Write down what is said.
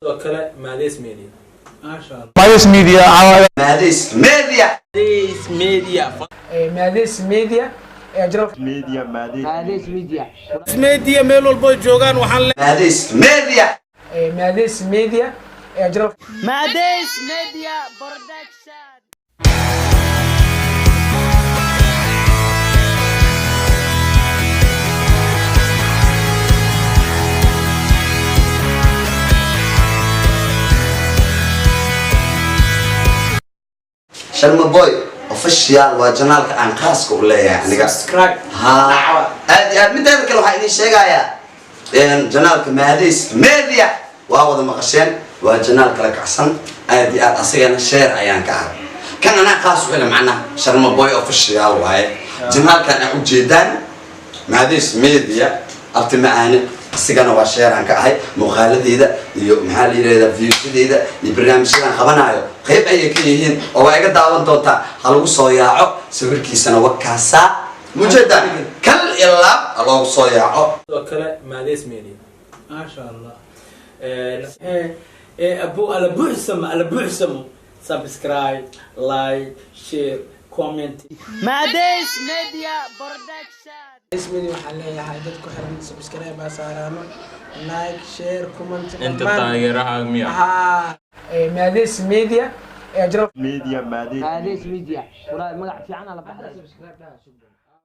Sidoo kale Maades Media. Maades Media. Maades Media. Maades Media. Maades Media general. Media Maades. Maades Media. Media meel walbo joogaan waxaan le Maades Media. Maades Media general. Maades Media Production. Sharma Boy Official waa janaalka aan khaaska u leeyahay aniga. Subscribe. Ha, aad iyo aad. Mideeda kale waxaa idin sheegayaa janaalka Maades Media waa wada maqasheen, waa janaal kala kacsan aad iyo aad. Asigana share ayaan ka ahay, kan anaa khaas u hele, macnaha Sharma Boy Official waaye janaalkan aa ujeedaan. Maades Media abti ma aani, asigana waa share aan ka ahay. Muuqaaladeeda iyo maxaa la yidhahdaa viewsadeeda iyo barnaamijyadan qabanayo qayb ayay ka yihiin oo waa iga daawan doontaa. Ha lagu soo yaaco, sawirkiisana wakaasaa mujeedaan, kal iyo laab ha loogu soo yaaco. Sidoo kale Maades Media. Maasha Allah. Abu ala buuxsamo, ala buuxsamo. Subscribe, like, share, comment. Maades Media Production. Maades Media waxaan leeyahay dad ku xiran subscribe baa saaraano, like, share, comment. Inta taageeraha miya? Ha, Maades Media general. Media Maades. Maades Media. Walaa magac fiican ala baxday.